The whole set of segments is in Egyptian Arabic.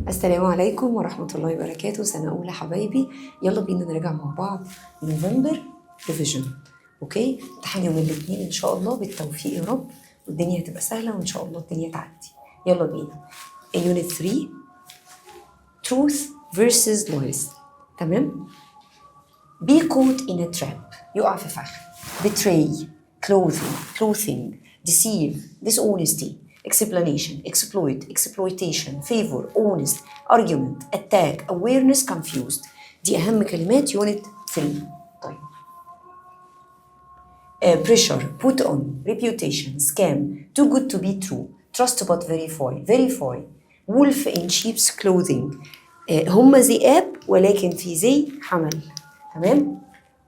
السلام عليكم ورحمة الله وبركاته. سنة أولى حبايبي، يلا بينا نراجع مع بعض November revision. okay، امتحان يوم الاثنين إن شاء الله، بالتوفيق يا رب، والدنيا هتبقى سهلة وإن شاء الله الدنيا تعدي. يلا بينا، unit 3، truth versus lies. تمام. be caught in a trap، يقع في فخ. betray، clothing، clothing، deceive، dishonesty، explanation، exploit، exploitation، favor، honest، argument، attack، awareness، confused. دي أهم كلمات unit 3. طيب، pressure، put on، reputation، scam، too good to be true، trust but verify، verify، wolf in sheep's clothing. هم ذئاب ولكن في زي حمل. تمام.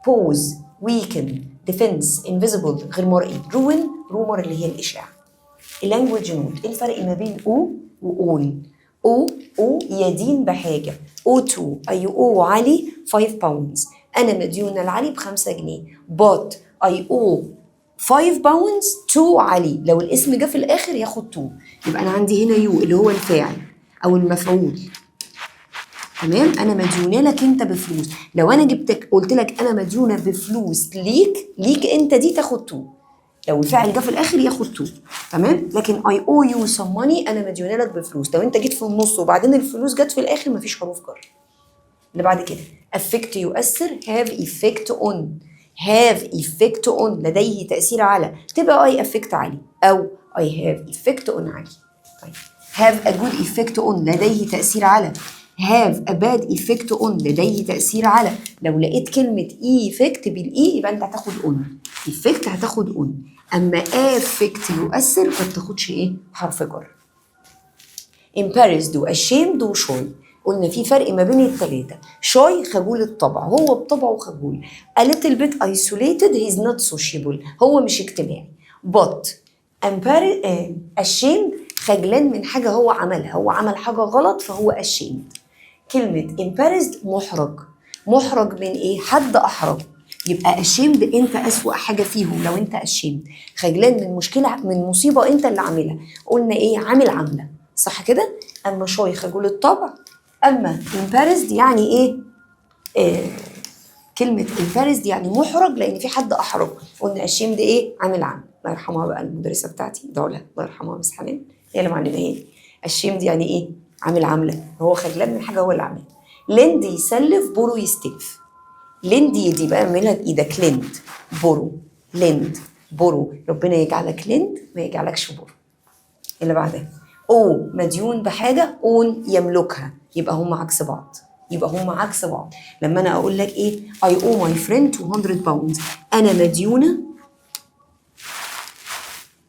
pause، weaken، defense، invisible غير مرئي، ruin، rumor اللي هي الإشاعة. ال language note: ايه الفرق ما بين owe و own؟ owe، owe يدين بحاجة. owe to، I owe علي 5 pounds، أنا مديونة لعلي ب5 جنيه. but I owe 5 pounds to علي، لو الاسم جه في الآخر ياخد to. يبقى أنا عندي هنا you اللي هو الفاعل أو المفعول. تمام. انا مديونه لك انت بفلوس. لو انا جبتك قلت لك انا مديونه بفلوس ليك، ليك انت دي تاخد to. لو الفاعل جه في الاخر ياخد to. تمام. لكن I owe you some money، انا مديونه لك بفلوس، لو انت جيت في النص وبعدين الفلوس جت في الاخر مفيش حروف جر. اللي بعد كده، affect يؤثر، have effect on، have effect on لديه تأثير على، تبقى I affect علي أو I have effect on علي. طيب، have a good effect on لديه تأثير على، have a bad effect on لديه تأثير على. لو لقيت كلمة effect بال e يبقى أنت هتاخد on. effect هتاخد on، أما affect يؤثر ما بتاخدش إيه؟ حرف جر. embarrassed و ashamed و shy، قلنا في فرق ما بين التلاتة. shy خجول الطبع، هو بطبعه خجول. a little bit isolated، he's not sociable، هو مش اجتماعي. but ashamed خجلان من حاجة هو عملها، هو عمل حاجة غلط فهو ashamed. كلمة embarrassed محرج. محرج من ايه؟ حد احرجه. يبقى ashamed انت اسوأ حاجة فيهم. لو انت ashamed خجلان من مشكلة، من مصيبة انت اللي عاملها. قلنا ايه؟ عامل عاملة، صح كده؟ اما shy خجول الطبع، اما embarrassed يعني ايه؟ كلمة embarrassed يعني محرج لأن في حد أحرجه. قلنا ashamed إيه؟ عامل عامل. الله يرحمها بقى المدرسة بتاعتي، ادعوا لها، الله يرحمها، Miss حنان هي اللي معلماها لي. ashamed يعني إيه؟ عامل عاملة، هو خجلان من حاجة هو اللي عاملها. lend يسلف، borrow يستلف. lend يدي، بقى اعملها بإيدك، lend، borrow، lend، borrow. ربنا يجعلك lend ما يجعلكش borrow. اللي بعدها، owe مديون بحاجة، own يملكها. يبقى هما عكس بعض، يبقى هما عكس بعض. لما انا اقول لك ايه؟ I owe my friend 200 pounds، انا مديونة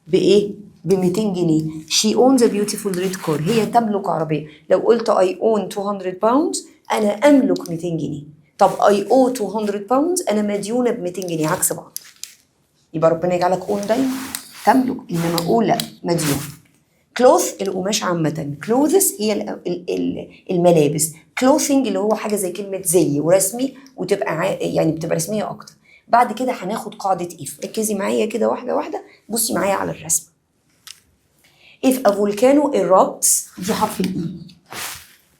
بايه؟ ب 200 جنيه. she owns a beautiful red car، هي تملك عربية. لو قلت I own 200 pounds، انا املك 200 جنيه. طب I owe 200 pounds، انا مديونة ب 200 جنيه، عكس بعض. يبقى ربنا يجعلك own دايما تملك، انما owe لا، مديون. cloth القماش عامة، clothes هي الملابس، clothing اللي هو حاجة زي كلمة زي ورسمي وتبقى يعني بتبقى رسمية أكتر. بعد كده هناخد قاعدة if. ركزي معايا كده واحدة واحدة. بصي معايا على الرسم. if a volcano erupts، دي حرف ال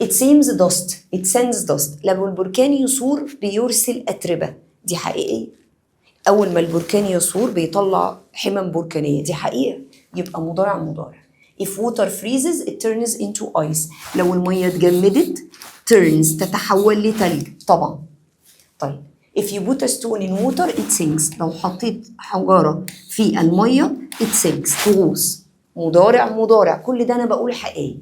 E، it seems dust، it sends dust. لما البركان يثور بيرسل أتربة، دي حقيقية. أول ما البركان يثور بيطلع حمم بركانية، دي حقيقة، يبقى مضارع مضارع. if water freezes it turns into ice، لو المية اتجمدت turns تتحول لتلج طبعا. طيب، if you put a stone in water it sinks، لو حطيت حجارة في المية it sinks تغوص، مضارع مضارع. كل ده أنا بقول حقيقي.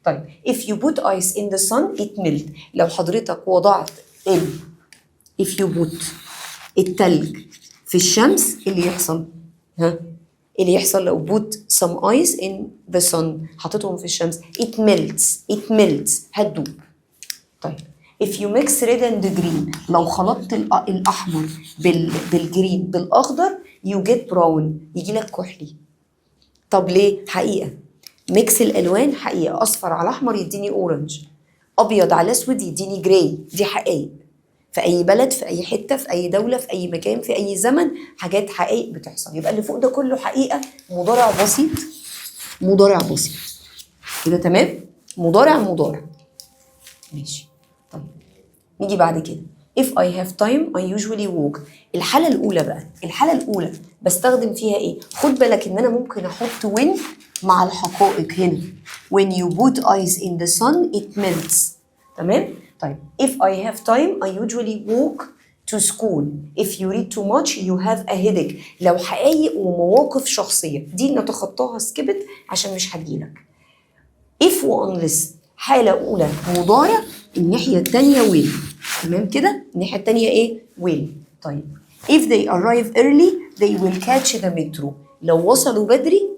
طيب، if you put ice in the sun it melt، لو حضرتك وضعت ال if you put التلج في الشمس إيه اللي يحصل؟ ها؟ إيه اللي يحصل لو put some ice in the sun، حطيتهم في الشمس؟ it melts، it melts هتدوب. طيب، if you mix red and green، لو خلطت الأحمر بال green، بالأخضر، you get brown، يجي لك كحلي. طب ليه؟ حقيقة. mix الألوان حقيقة. أصفر على أحمر يديني orange، أبيض على أسود يديني gray. دي حقائق في أي بلد، في أي حتة، في أي دولة، في أي مكان، في أي زمن، حاجات حقائق بتحصل. يبقى اللي فوق ده كله حقيقة، مضارع بسيط، مضارع بسيط. كده تمام. مضارع مضارع. ماشي. طيب نيجي بعد كده، if I have time I usually walk. الحالة الأولى بقى، الحالة الأولى بستخدم فيها إيه؟ خد بالك إن أنا ممكن أحط when مع الحقائق هنا. when you put ice in the sun it melts. تمام؟ طيب، if I have time I usually walk to school. if you read too much you have a headache. لو حقائق ومواقف شخصية، دي نتخطاها، skip it، عشان مش هتجيلك. if و unless، حالة أولى مضارع، الناحية التانية will. تمام كده؟ الناحية التانية إيه؟ will. طيب، if they arrive early they will catch the metro. لو وصلوا بدري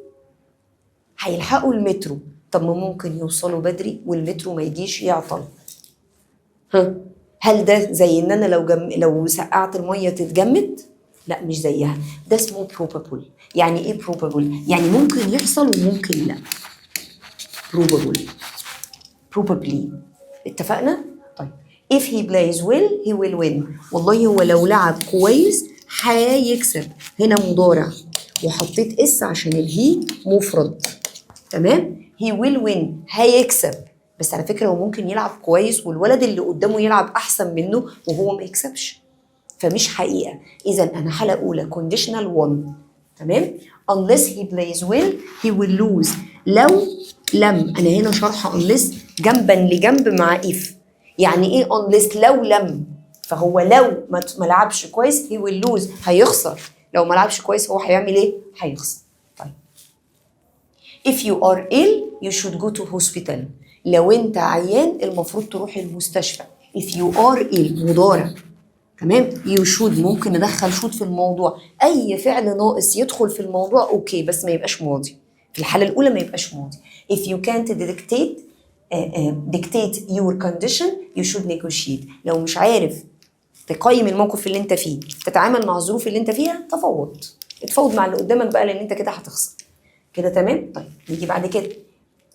هيلحقوا المترو. طب ما ممكن يوصلوا بدري والمترو ما يجيش، يعطل. ها، هل ده زي ان انا لو سقعت المية تتجمد؟ لا، مش زيها. ده اسمه probable. يعني ايه probable؟ يعني ممكن يحصل وممكن لا. probable، probably. اتفقنا؟ طيب، if he plays well he will win. والله هو لو لعب كويس هيكسب. هنا مضارع وحطيت s عشان ال he مفرد. تمام؟ he will win، هيكسب. بس على فكرة هو ممكن يلعب كويس والولد اللي قدامه يلعب احسن منه وهو ما يكسبش، فمش حقيقه. اذا انا حاله اولى conditional 1. تمام؟ unless he plays well he will lose. لو لم، انا هنا شرح unless جنبا لجنب مع if. يعني ايه unless؟ لو لم. فهو لو ما لعبش كويس he will lose، هيخسر. لو ما لعبش كويس هو هيعمل ايه؟ هيخسر. طيب، if you are ill you should go to hospital. لو انت عيان المفروض تروح المستشفى. if you are ill مضارع. تمام؟ you should، ممكن ندخل should في الموضوع. اي فعل ناقص يدخل في الموضوع okay، بس ما يبقاش ماضي. في الحالة الاولى ما يبقاش ماضي. if you can't dictate your condition you should negotiate. لو مش عارف تقيم الموقف اللي انت فيه، تتعامل مع الظروف اللي انت فيها، تفاوض. اتفاوض مع اللي قدامك بقى، لان انت كده هتخسر كده. تمام؟ طيب، نيجي بعد كده،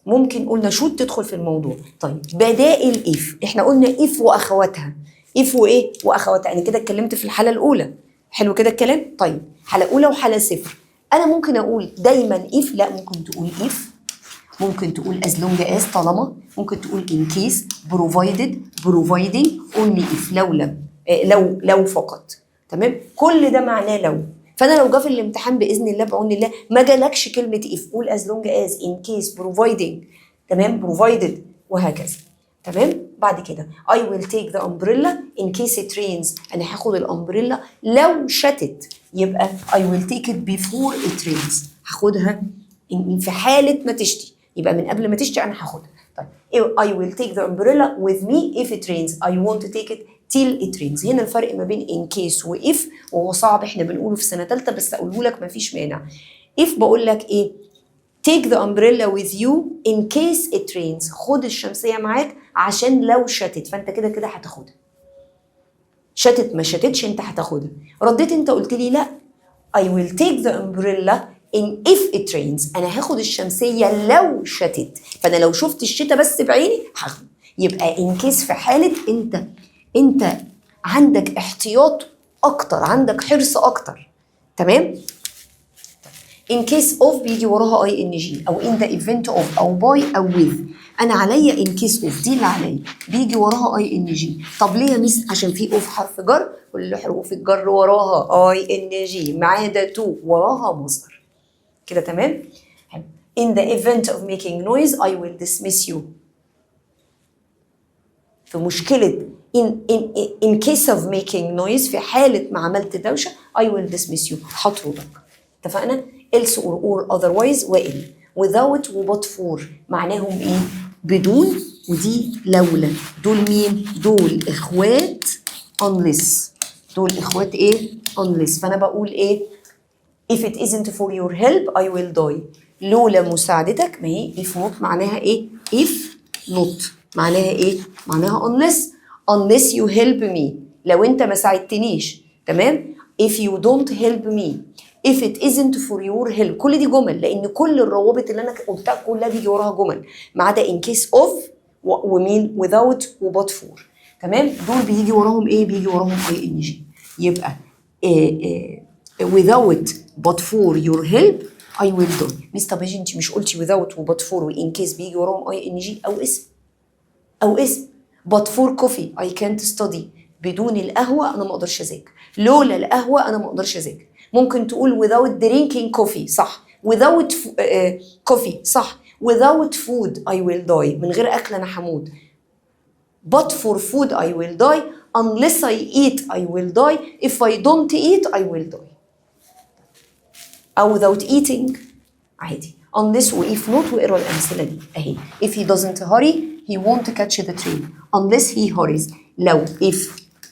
ممكن قلنا should تدخل في الموضوع. طيب، بدائل if. احنا قلنا if واخواتها. if وايه؟ واخواتها. انا كده اتكلمت في الحالة الاولى. حلو كده الكلام؟ طيب، حاله اولى وحاله صفر. انا ممكن اقول دايما if؟ لا، ممكن تقول if، ممكن تقول as long as طالما، ممكن تقول in case، provided، providing، only if، لو لم، لو فقط. تمام؟ كل ده معناه لو. فانا لو جه في الامتحان باذن الله، بعون الله، ما جالكش كلمة if، قول as long as، in case، providing. تمام؟ provided، وهكذا. تمام؟ بعد كده، I will take the umbrella in case it rains. انا هاخد ال umbrella لو شتت. يبقى I will take it before it rains. هاخدها في حالة ما تشتي، يبقى من قبل ما تشتي انا هاخدها. طيب، I will take the umbrella with me if it rains. I won't take it till it rains. هنا الفرق ما بين in case و if، وهو صعب، احنا بنقوله في سنة ثالثة، بس اقوله لك ما فيش مانع. if بقول لك ايه؟ take the umbrella with you in case it rains. خد الشمسية معاك عشان لو شتت، فانت كده كده هتاخدها، شتت ما شتتش انت هتاخدها. رديت انت قلت لي لا، I will take the umbrella in if it rains. انا هاخد الشمسية لو شتت، فانا لو شفت الشتاء بس بعيني هاخده. يبقى in case في حالة انت عندك احتياط اكتر، عندك حرص اكتر. تمام؟ in case of بيجي وراها ing، او in the event of، او by، او with. انا عليا in case of، دي اللي عليا، بيجي وراها ing. طب ليه يا ميس؟ عشان في of حرف جر، كل حروف الجر وراها ing، ما عدا to وراها مصدر. كده تمام؟ حلو. in the event of making noise I will dismiss you. في مشكلة in case of making noise، في حالة ما عملت دوشة، I will dismiss you، هطردك. اتفقنا؟ else or or otherwise وإلا. without و but for معناهم ايه؟ بدون، ودي لولا. دول مين؟ دول اخوات unless. دول اخوات ايه؟ unless. فانا بقول ايه؟ if it isn't for your help I will die. لولا مساعدتك. ما هي if not معناها ايه؟ if not معناها ايه؟ معناها unless. unless you help me، لو انت ما ساعدتنيش. تمام؟ if you don't help me، if it isn't for your help. كل دي جمل، لان كل الروابط اللي انا قلتها كلها بيجي وراها جمل، ما عدا in case of ومين؟ without و but for. تمام؟ دول بيجي وراهم ايه؟ بيجي وراهم ing. يبقى إيه؟ without but for your help I will die. ميس، طب انت مش قلتي without و but for و in case بيجي وراهم ing او اسم؟ او اسم. but for coffee I can't study. بدون القهوة أنا ما أقدرش أذاكر، لولا القهوة أنا ما أقدرش أذاكر. ممكن تقول without drinking coffee، صح. without coffee، صح. without food I will die، من غير أكل أنا هموت. but for food I will die، unless I eat I will die، if I don't eat I will die، أو without eating عادي. unless و if not، واقرا الأمثلة دي أهي. if he doesn't hurry he won't catch the train unless he hurries. لو if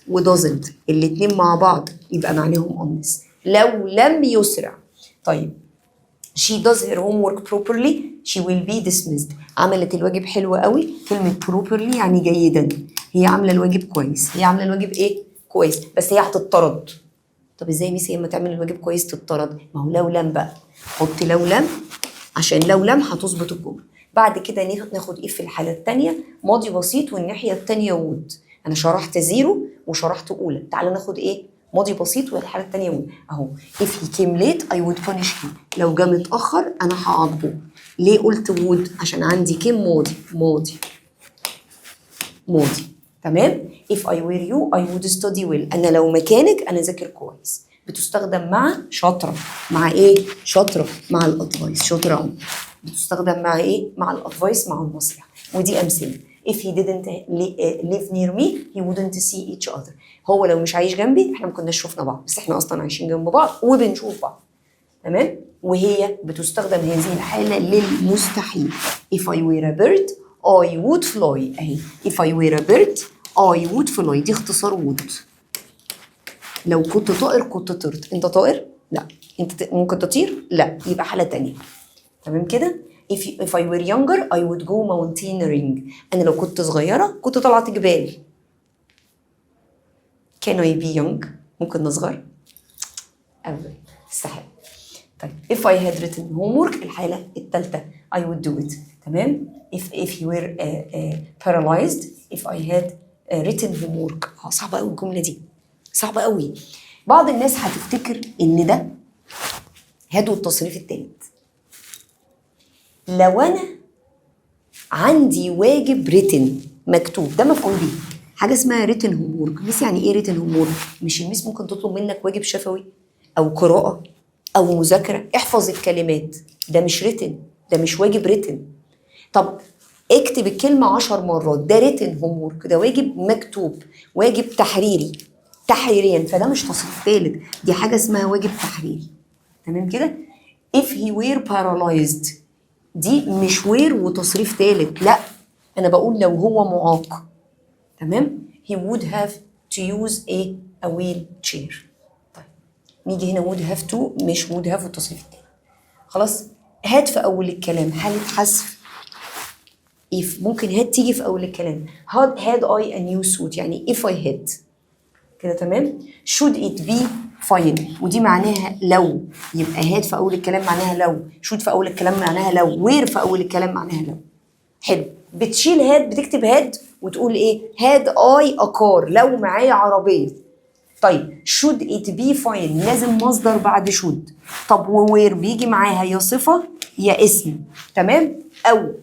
و doesn't الاتنين مع بعض يبقى معناهم unless، لو لم يسرع. طيب، she does her homework properly she will be dismissed. عملت الواجب حلو قوي. كلمة properly يعني جيدا، هي عاملة الواجب كويس. هي عاملة الواجب ايه؟ كويس، بس هي هتطرد. طب ازاي ميس هي ما تعمل الواجب كويس تطرد؟ ما هو لو لم بقى، حط لو لم، عشان لو لم هتظبط الجملة. بعد كده ناخد if في الحالة التانية ماضي بسيط والناحية التانية would. انا شرحت zero وشرحت اولى، تعالى ناخد ايه؟ ماضي بسيط والحالة التانية would اهو. if he came late I would punish him، لو جه متأخر انا هعاقبه. ليه قلت would؟ عشان عندي came ماضي، ماضي، ماضي، تمام. if I were you I would study well، انا لو مكانك انا ذاكر كويس. بتستخدم مع، شاطره، مع ايه؟ شاطره، مع ال advice. شاطرة أهو. بتستخدم مع ايه؟ مع ال advice، مع النصيحه. ودي امثله: if he didn't live near me he wouldn't see each other. هو لو مش عايش جنبي احنا ما كناش شفنا بعض، بس احنا اصلا عايشين جنب بعض وبنشوف بعض، تمام. وهي بتستخدم هذه الحالة للمستحيل. if I were a bird I would fly، اهي if I were a bird I would fly، دي اختصار would. لو كنت طائر كنت طرت. انت طائر؟ لا. انت ممكن تطير؟ لا، يبقى حالة تانية، تمام كده. if I were younger I would go mountaineering، انا لو كنت صغيرة كنت طلعت جبال. can I be young؟ ممكن نصغر؟ أبدا، استحالة. طيب، if I had written homework، الحالة الثالثة، I would do it، تمام. if you were paralyzed، if I had written homework. صعبة قوي الجملة دي، صعبة قوي. بعض الناس هتفتكر ان ده had والتصريف الثالث. لو انا عندي واجب written مكتوب، ده مفعول به، حاجة اسمها written homework. مس يعني ايه written homework؟ مش الميس ممكن تطلب منك واجب شفوي او قراءة او مذاكره، احفظ الكلمات؟ ده مش written، ده مش واجب written. طب اكتب الكلمة 10 مرات، ده written homework، ده واجب مكتوب، واجب تحريري، تحريريا، فده مش تصريف ثالث، دي حاجة اسمها واجب تحريري، تمام كده. if he were paralyzed، دي مش were وتصريف ثالث، لا، انا بقول لو هو معاق، تمام، he would have to use a wheelchair. طيب، نيجي هنا would have to مش would have والتصريف الثالث. خلاص، had في اول الكلام حالة حذف if. ممكن had تيجي في اول الكلام، had I a new suit، يعني if I had، كده تمام. should it be fine، ودي معناها لو. يبقى had في اول الكلام معناها لو، should في اول الكلام معناها لو، were في اول الكلام معناها لو. حلو، بتشيل had، بتكتب had وتقول ايه؟ had I a car، لو معايا عربيه. طيب، should it be fine، لازم مصدر بعد should. طب و were بيجي معاها يا صفة يا اسم، تمام، او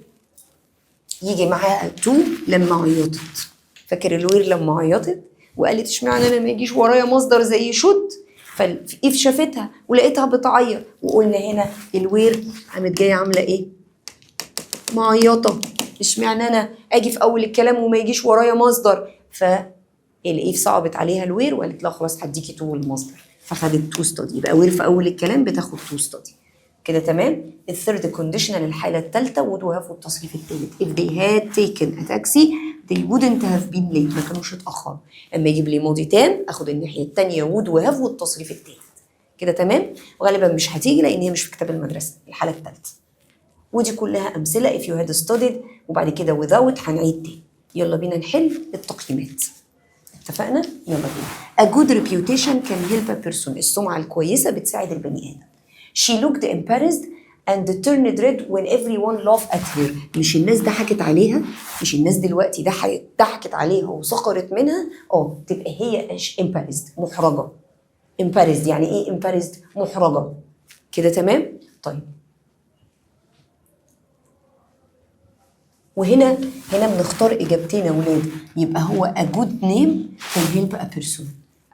يجي معاها to. لما عيطت، فاكر ال were لما عيطت وقالت اشمعنى انا ما يجيش ورايا مصدر زي should؟ ف if شافتها ولقيتها بتعيط، وقلنا هنا ال were قامت جاية عامله ايه؟ معيطه، اشمعنى انا اجي في اول الكلام وما يجيش ورايا مصدر؟ فال if صعبت عليها ال were وقالت لها خلاص هديكي to المصدر، فخدت to study. يبقى were في اول الكلام بتاخد to study، كده تمام. ال third conditional، الحالة الثالثه، would have والتصريف الثالث. if they had taken a taxi they wouldn't have been late، ما كانوش اتاخروا. اما يجيب لي ماضي تام اخد الناحية الثانية would و have والتصريف الثالث، كده تمام. وغالبا مش هتيجي لان هي مش في كتاب المدرسة الحالة الثالثه. ودي كلها امثله: if you had studied، وبعد كده without. هنعيد تاني. يلا بينا نحل التقييمات، اتفقنا؟ يلا بينا. A good reputation can help a person، السمعة الكويسة بتساعد البني آدم. She looked embarrassed and turned red when everyone laughed at her. مش الناس ضحكت عليها؟ مش الناس دلوقتي ضحكت عليها وسخرت منها؟ اه، تبقى هي embarrassed، محرجة. embarrassed يعني ايه embarrassed؟ محرجة، كده تمام. طيب، وهنا هنا بنختار اجابتين يا ولاد، يبقى هو a good name can help a person،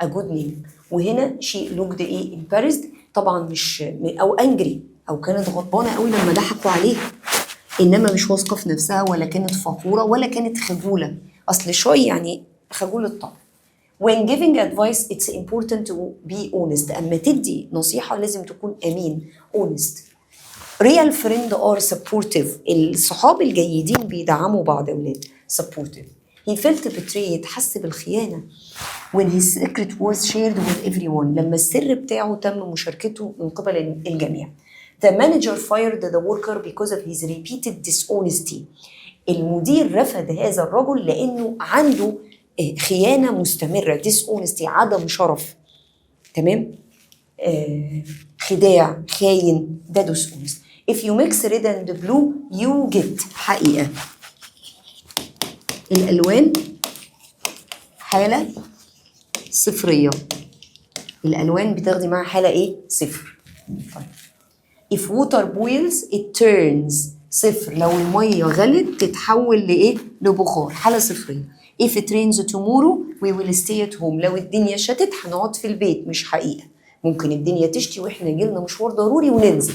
a good name. وهنا she looked ايه؟ embarrassed طبعا، مش او angry او كانت غضبانه قوي لما ضحكوا عليها، انما مش واثقة في نفسها ولا كانت فخورة ولا كانت خجوله، اصل shy يعني خجول الطبع. When giving advice it's important to be honest. اما تدي نصيحة لازم تكون امين، honest. real friend are supportive. الصحاب الجيدين بيدعموا بعض يا ولاد، supportive. he felt betrayed، حس بالخيانة، when his secret was shared with everyone، لما السر بتاعه تم مشاركته من قبل الجميع. The manager fired the worker because of his repeated dishonesty. المدير رفد هذا الرجل لأنه عنده خيانة مستمرة، dishonesty عدم شرف، تمام، خداع، خاين، ده dishonest. if you mix red and blue you get حقيقة. الألوان حالة صفرية، الألوان بتاخدي معاها حالة إيه؟ صفر. طيب، if water boils it turns صفر. لو المية غلت تتحول لإيه؟ لبخار، حالة صفرية. if it rains tomorrow we will stay at home. لو الدنيا شتت هنقعد في البيت، مش حقيقة، ممكن الدنيا تشتي واحنا يجيلنا مشوار ضروري وننزل،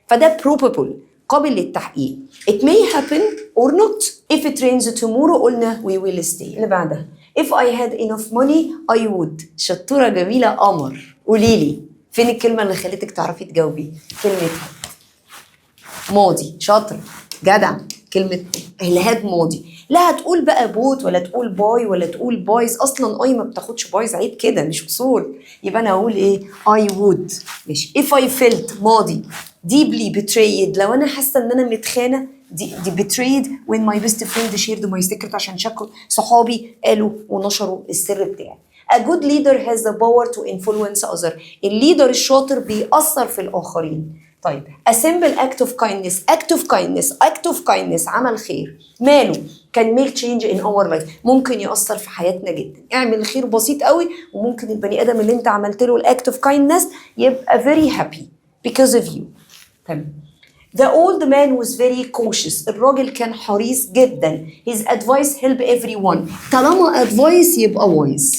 فده probable، قابل للتحقيق. it may happen or not. if it rains tomorrow قلنا we will stay. اللي بعدها if I had enough money I would. شطورة جميلة قمر، قولي لي فين الكلمة اللي خلتك تعرفي تجاوبي؟ كلمة had ماضي. شاطر جدع، كلمة ال had ماضي. لا هتقول بقى bought ولا تقول buy ولا تقول buys، اصلا I ما بتاخدش buys، عيب كده، مش اصول. يبقى انا هقول ايه؟ I would. ماشي. if I felt ماضي deeply betrayed، لو انا حاسه ان انا متخانه، دي betrayed when my best friend shared my secret، عشان شكوا صحابي قالوا ونشروا السر بتاعي. A good leader has the power to influence other. ال leader الشاطر بيأثر في الآخرين. طيب، a simple act of kindness، act of kindness، act of kindness، عمل خير ماله؟ can make change in our life، ممكن يأثر في حياتنا جدا. اعمل خير بسيط قوي وممكن البني ادم اللي انت عملت له ال act of kindness يبقى very happy because of you. تمام. The old man was very cautious. الراجل كان حريص جدا. His advice help everyone. طالما advice يبقى wise.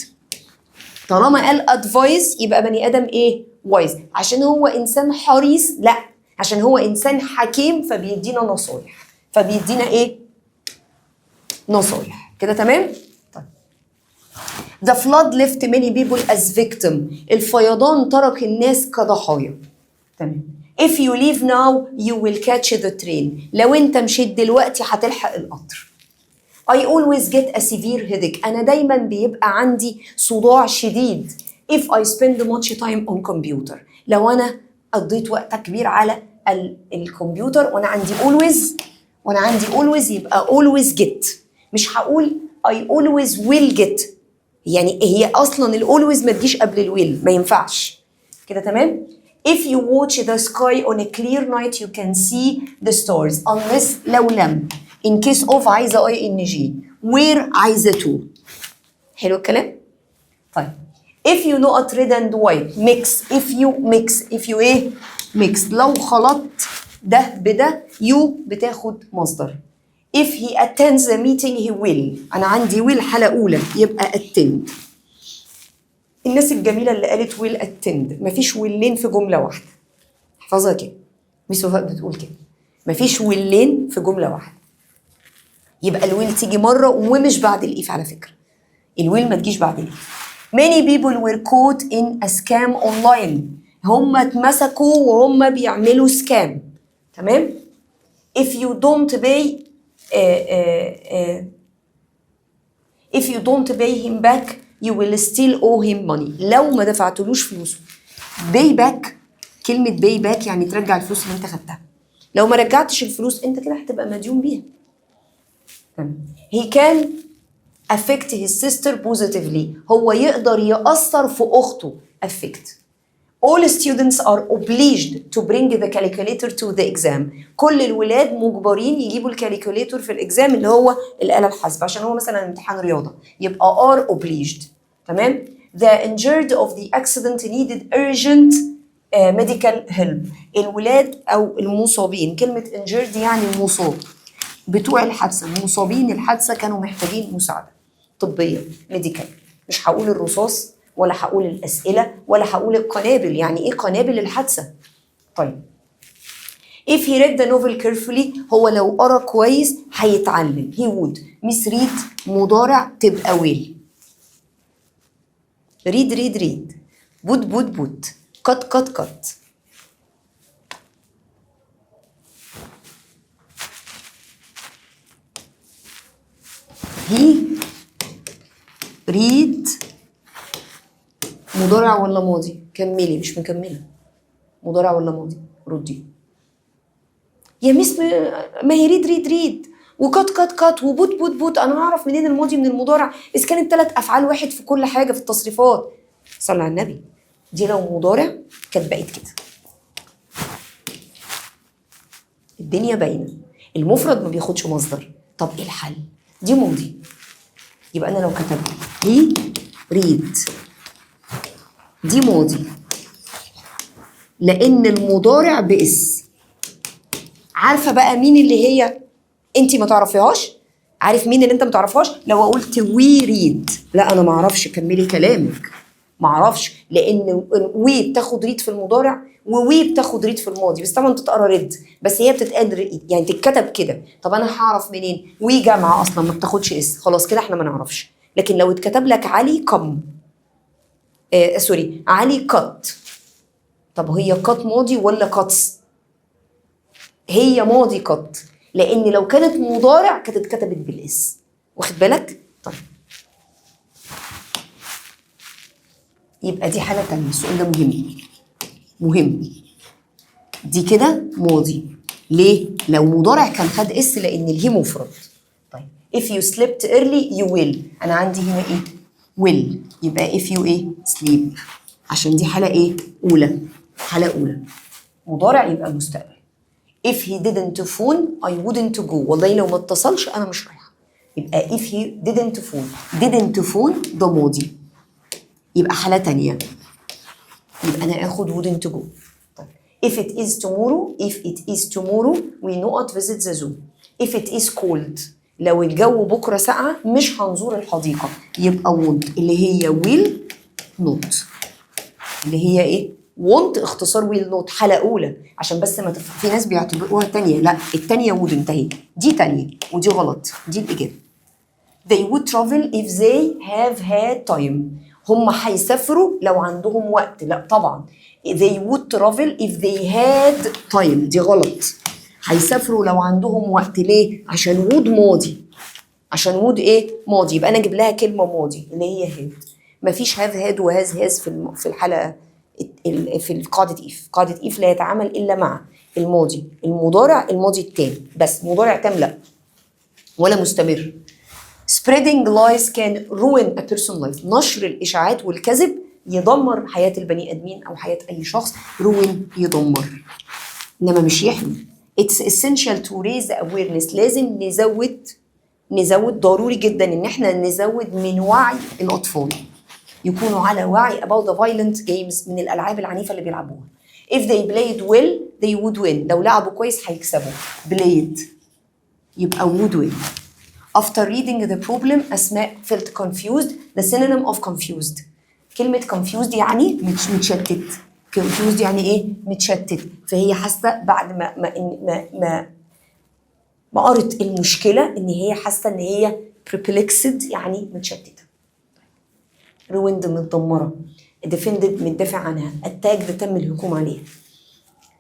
طالما قال advice يبقى بني ادم ايه؟ wise. عشان هو انسان حريص؟ لا، عشان هو انسان حكيم فبيدينا نصايح، فبيدينا ايه؟ نصايح. كده تمام؟ طيب. The flood left many people as victim. الفيضان ترك الناس كضحايا. تمام. If you leave now you will catch the train. لو انت مشيت دلوقتي هتلحق القطر. I always get a severe headache. أنا دايما بيبقى عندي صداع شديد. If I spend much time on computer. لو أنا قضيت وقت كبير على الكمبيوتر، وأنا عندي always يبقى always get. مش هقول I always will get. يعني هي أصلا ال always ما تجيش قبل ال will، ما ينفعش. كده تمام؟ If you watch the sky on a clear night you can see the stars unless، لو لم، in case of عايزة ing، where عايزة to. حلو الكلام؟ طيب، if you نقط red and white mix، if you mix، if you ايه؟ mix، لو خلطت ده بده you بتاخد مصدر. if he attends the meeting he will. انا عندي will حالة اولى يبقى attend. الناس الجميلة اللي قالت will attend، مفيش will ين في جملة واحدة، احفظها كده، ميس وفاء بتقول كده، مفيش will ين في جملة واحدة، يبقى ال will تيجي مرة ومش بعد ال if. على فكرة ال will ما تجيش بعد ال if. many people were caught in a scam online. هم اتمسكوا وهم بيعملوا scam. تمام. if you don't pay if you don't pay him back you will still owe him money. لو ما دفعتلوش فلوسه، pay back، كلمة pay back يعني ترجع الفلوس اللي انت خدتها، لو ما رجعتش الفلوس انت كده هتبقى مديون بيها. تمام. he can affect his sister positively. هو يقدر يأثر في أخته، affect. All students are obliged to bring the calculator to the exam. كل الولاد مجبرين يجيبوا ال calculator في ال exam، اللي هو الآلة الحاسبة، عشان هو مثلا امتحان رياضة، يبقى are obliged. تمام. The injured of the accident needed urgent medical help. الولاد أو المصابين، كلمة injured يعني مصاب. بتوع الحادثه، مصابين الحادثه، كانوا محتاجين مساعدة طبيه، medical. مش هقول الرصاص ولا هقول الاسئلة ولا هقول القنابل. يعني ايه قنابل الحادثه؟ طيب، if he read the novel carefully، هو لو قرا كويس هيتعلم، he would. miss، read مضارع تبقى will. read read read، put put put، cut cut cut. he read مضارع ولا ماضي؟ كملي، مش مكمله. مضارع ولا ماضي؟ ردي يا miss. ما هي read read read و cut cut cut و put put put، انا هعرف منين الماضي من المضارع اذا كانت ثلاث افعال واحد في كل حاجة في التصريفات؟ صلى على النبي. دي لو مضارع كانت بقت كده، الدنيا باينه. المفرد ما بياخدش مصدر. طب ايه الحل؟ دي ماضي، يبقى انا لو كتبت he read دي ماضي لان المضارع ب s. عارفه بقى مين اللي هي انت ما تعرفيهاش؟ عارف مين اللي انت ما تعرفهاش؟ لو قلت we read، لا انا ما اعرفش، كملي كلامك، ما اعرفش، لان we بتاخد read في المضارع و we بتاخد read في الماضي، بس طبعا تتقرا read، بس هي بتتقال read، يعني تتكتب كده. طب انا هعرف منين؟ we جامعه اصلا ما بتاخدش s، خلاص كده احنا ما نعرفش. لكن لو اتكتب لك علي come، sorry، علي cut، طب هي cut ماضي ولا cuts؟ هي ماضي cut، لان لو كانت مضارع كانت اتكتبت بال s، واخد بالك؟ طيب، يبقى دي حاله تانية. السؤال ده مهم مهم. دي كده ماضي ليه؟ لو مضارع كان خد s لان ال he مفرد. طيب، if you slept early you will، انا عندي هنا ايه؟ will. يبقى if you ايه؟ sleep، عشان دي حاله ايه؟ اولى، حاله اولى مضارع يبقى مستقبل. if he didn't phone I wouldn't go، والله لو ما اتصلش انا مش رايحه. يبقى if he didn't phone، didn't phone ده ماضي، يبقى حاله تانية، يبقى انا اخد wouldn't go. طيب، if it is tomorrow، if it is tomorrow we not visit the zoo. if it is cold، لو الجو بكره ساقعه مش هنزور الحديقه، يبقى won't اللي هي will not، اللي هي ايه؟ won't اختصار will not، حالة أولى، عشان بس ما في ناس بيعتبروها تانية. لا، التانية wouldn't اهي، دي تانية ودي غلط، دي الإجابة. they would travel if they have had time، هم هيسافروا لو عندهم وقت. لا طبعا، they would travel if they had time دي غلط. هيسافروا لو عندهم وقت ليه؟ عشان would ماضي، عشان would ايه؟ ماضي. يبقى انا اجيب لها كلمة ماضي اللي هي had. مفيش have had و has has في الحلقة في قاعدة if. قاعدة if لا يتعامل الا مع الماضي، المضارع، الماضي التام بس، مضارع تام لا، ولا مستمر. spreading lies can ruin a person's life، نشر الاشاعات والكذب يدمر حياة البني ادمين او حياة اي شخص. ruin يدمر، انما مش يحمي. it's essential to raise the awareness، لازم نزود، ضروري جدا ان احنا نزود من وعي الاطفال، يكونوا على وعي about the violent games، من الالعاب العنيفة اللي بيلعبوها. if they played well they would win، لو لعبوا كويس هيكسبوا. played يبقى would win. after reading the problem أسماء felt confused. the synonym of confused، كلمة confused يعني مش متشتت. confused يعني ايه؟ متشتت. فهي حاسة بعد ما قرت المشكلة ان هي حاسة ان هي perplexed، يعني متشتتة. ruined متدمرة، defended متدافع عنها، attacked تم الهجوم عليها.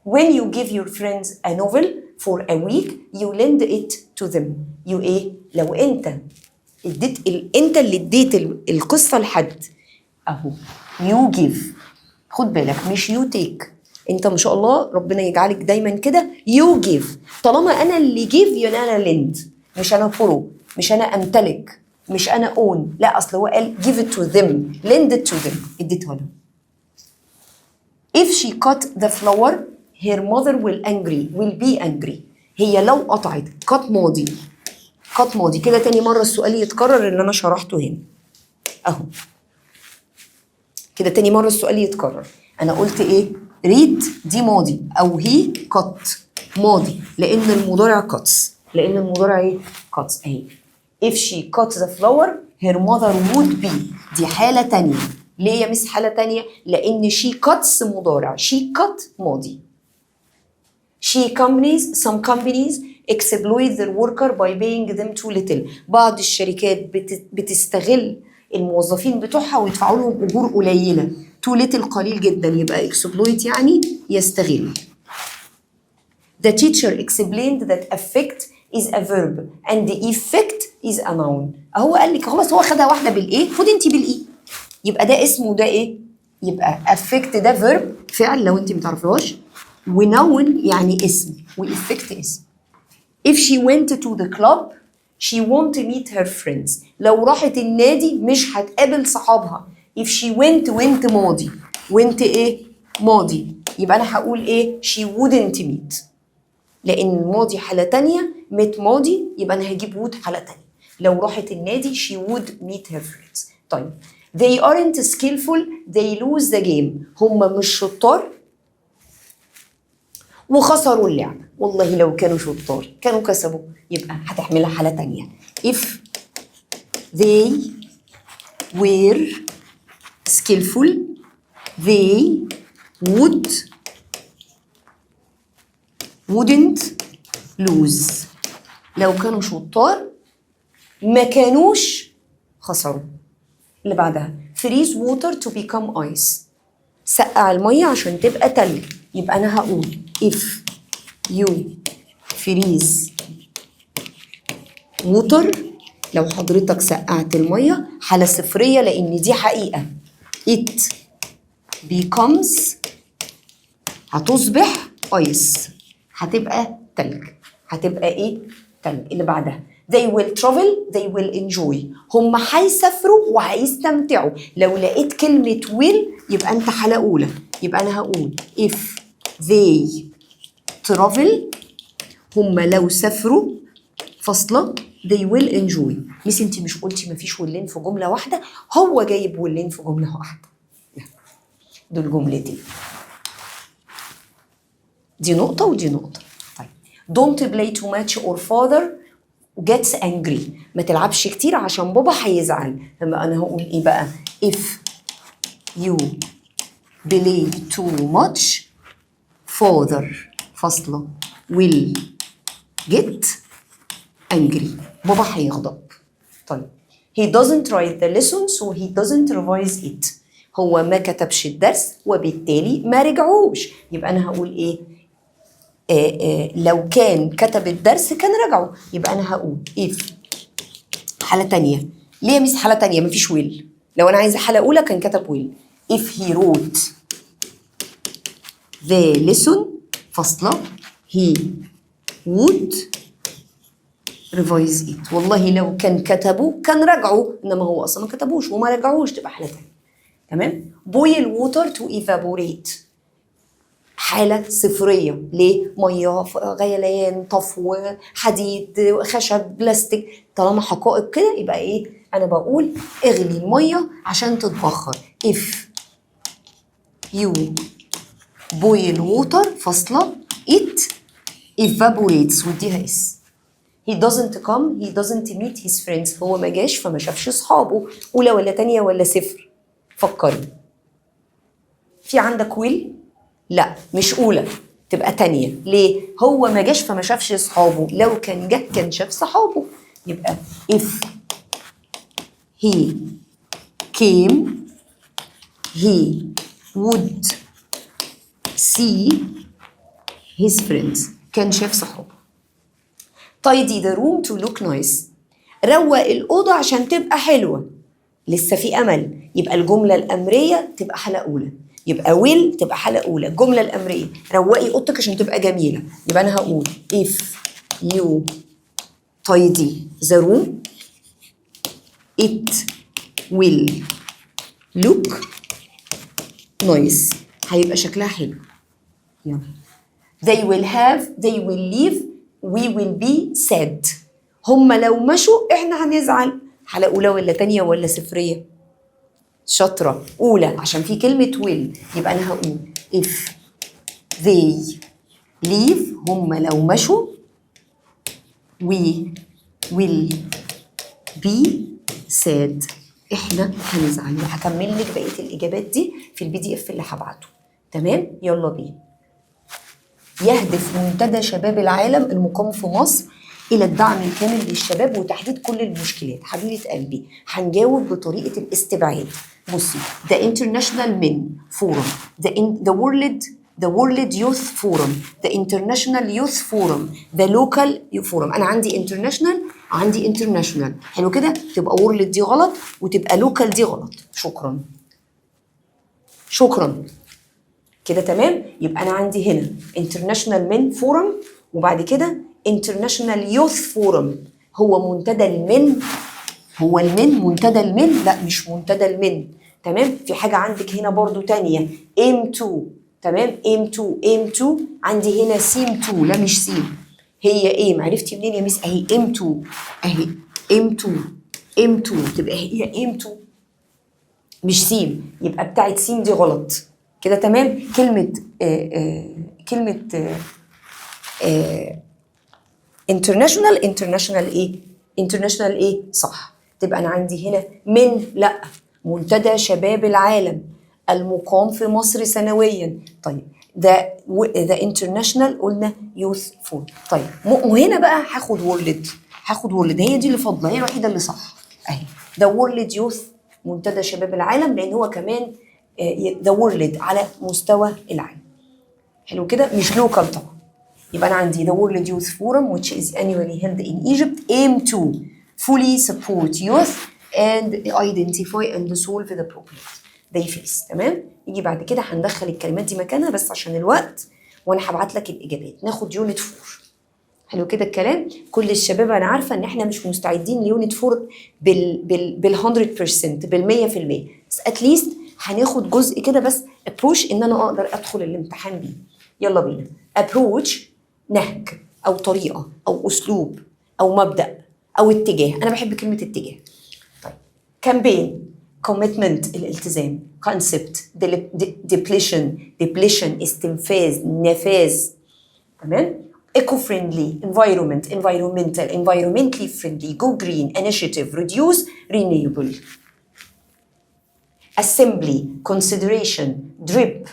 when you give your friends a novel for a week you lend it to them. you ايه؟ لو انت اديت انت اللي اديت القصة لحد، اهو you give، خد بالك مش you take. انت ما شاء الله ربنا يجعلك دايما كده. you give، طالما انا اللي give يبقى انا lend، مش انا borrow، مش انا امتلك، مش انا own. لا، اصل هو قال give it to them، lend it to them، اديتها لهم. if she cut the flower her mother will angry، will be angry. هي لو قطعت، cut ماضي، cut ماضي. كده تاني مرة السؤال يتكرر اللي أنا شرحته هنا أهو. كده تاني مرة السؤال يتكرر. أنا قلت إيه؟ read دي ماضي أو he cut ماضي لأن المضارع cuts. لان المضارع ايه؟ cuts اهي. if she cut the flower her mother would be، دي حالة تانية. ليه يا مس حالة تانية؟ لأن she cuts مضارع، she cut ماضي. She companies some companies exploit their worker by paying them too little. بعض الشركات بتستغل الموظفين بتوعها ويدفعوا لهم أجور قليلة. too little قليل جدا، يبقى exploit يعني يستغل. The teacher explained that affect is a verb and the effect is a noun. اهو قال لك خلاص، هو خدها واحدة بال a، خدي انت بال e. يبقى ده اسمه وده ايه؟ يبقى affect ده verb فعل لو انت ما تعرفيهاش، و noun يعني اسم، و effect اسم. If she went to the club she won't meet her friends. لو راحت النادي مش هتقابل صحابها. If she went، went ماضي، went ايه؟ ماضي. يبقى انا هقول ايه؟ she wouldn't meet، لان الماضي حالة تانية، meet ماضي، يبقى انا هجيب would حالة تانية. لو راحت النادي she would meet her friends. طيب، they aren't skillful they lose the game. هم مش شطار وخسروا اللعبة. والله لو كانوا شطار كانوا كسبوا. يبقى هتعملها حالة تانية. if they were skillful they would wouldn't lose. لو كانوا شطار ما كانوش خسروا. اللي بعدها freeze water to become ice، سقع المية عشان تبقى تلج. يبقى أنا هقول if you freeze water، لو حضرتك سقعت المية، حالة صفرية لأن دي حقيقة، it becomes هتصبح ice، هتبقى تلج. هتبقى ايه؟ تلج. اللي بعدها they will travel they will enjoy. هم هيسافروا وهيستمتعوا. لو لقيت كلمة will يبقى انت حالة أولى. يبقى أنا هقول if they travel، هم لو سافروا فاصلة they will enjoy. مس انت مش قلتي مفيش will ين في جملة واحدة؟ هو جايب will ين في جملة واحدة. دول جملتين، دي نقطة ودي نقطة. طيب، don't play too much or father gets angry. ما تلعبش كتير عشان بابا هيزعل. لما انا هقول ايه بقى؟ if you play too much father فاصلة will get angry. بابا هيغضب. طيب، he doesn't write the lesson so he doesn't revise it. هو ما كتبش الدرس وبالتالي ما رجعوش. يبقى انا هقول ايه؟ لو كان كتب الدرس كان رجعه. يبقى انا هقول if حالة تانية. ليه يا ميس حالة تانية؟ مفيش will. لو انا عايزة حالة اولى كان كتب will. if he wrote the lesson فاصلة he would revise it. والله لو كان كتبه كان رجعوا، انما هو اصلا ما كتبوش وما رجعوش، تبقى حالة تانية. تمام. boil water to evaporate، حالة صفرية. ليه؟ مية، غليان، طفو، حديد، خشب، بلاستيك، طالما حقائق كده يبقى ايه؟ انا بقول اغلي المية عشان تتبخر. if you boil water فاصلة it evaporates واديها s. he doesn't come he doesn't meet his friends. هو ما جاش فما شافش اصحابه. اولى ولا تانية ولا صفر؟ فكري. في عندك will؟ لا، مش اولى، تبقى تانية. ليه؟ هو ما جاش فما شافش اصحابه، لو كان جه كان شاف صحابه. يبقى if he came he would see his friends، كان شاف صحابه. tidy the room to look nice، روق الأوضة عشان تبقى حلوة. لسه في أمل. يبقى الجملة الأمرية تبقى حالة أولى، يبقى will تبقى حالة أولى. الجملة الأمرية روقي أوضتك عشان تبقى جميلة. يبقى أنا هقول if you tidy the room it will look nice، هيبقى شكلها حلو. يلا، they will have they will leave we will be sad. هم لو مشوا احنا هنزعل. حالة أولى ولا تانية ولا صفرية؟ شاطرة، أولى عشان في كلمة will. يبقى أنا هقول if they leave، هم لو مشوا we will be sad، احنا هنزعل. وهكمل لك بقية الاجابات دي في ال PDF اللي هبعته. تمام؟ يلا بينا. يهدف منتدى شباب العالم المقام في مصر الى الدعم الكامل للشباب وتحديد كل المشكلات. حبيبه قلبي، هنجاوب بطريقة الاستبعاد. بصي، the international men forum، the world youth forum، the international youth forum، the local forum. انا عندي international، عندي international. حلو كده؟ تبقى world دي غلط وتبقى local دي غلط. شكرا، شكرا. كده تمام؟ يبقى انا عندي هنا international men forum وبعد كده international youth forum. هو منتدى ال men؟ هو ال men؟ منتدى ال men؟ لا، مش منتدى ال men. تمام؟ في حاجة عندك هنا برضو تانية، aim to. تمام؟ aim to، aim to. عندي هنا seem to. لا، مش seem، هي aim. عرفتي منين يا ميس؟ اهي aim to، اهي aim to، aim to. تبقى هي aim to مش seem. يبقى بتاعت seem دي غلط. كده تمام؟ كلمة international، international ايه؟ international ايه؟ صح. تبقى انا عندي هنا men؟ لا، منتدى شباب العالم المقام في مصر سنويا. طيب، the international قلنا youth forum. طيب، وهنا بقى هاخد world، هاخد world، هي دي اللي فاضله، هي الوحيدة اللي صح اهي، the world youth، منتدى شباب العالم، لان هو كمان the world على مستوى العالم. حلو كده؟ مش local طبعا. يبقى انا عندي the World Youth Forum which is annually held in Egypt aim to fully support youth and identify and solve the problems they face. تمام؟ يجي بعد كده هندخل الكلمات دي مكانها بس عشان الوقت، وانا هبعت لك الاجابات. ناخد unit 4. حلو كده الكلام؟ كل الشباب، انا عارفه ان احنا مش مستعدين ل unit 4 بال 100%، بال 100%، بس at least هناخد جزء كده بس approach ان انا اقدر ادخل الامتحان بيه. يلا بينا. approach نهج او طريقه او اسلوب او مبدا او اتجاه. انا بحب كلمة اتجاه. طيب، campaign، commitment الالتزام، concept، depletion، depletion استنفاذ، نفاذ. تمام؟ eco friendly، environment، environmental، environmentally friendly، go green، initiative، reduce، renewable، assembly، consideration، drip،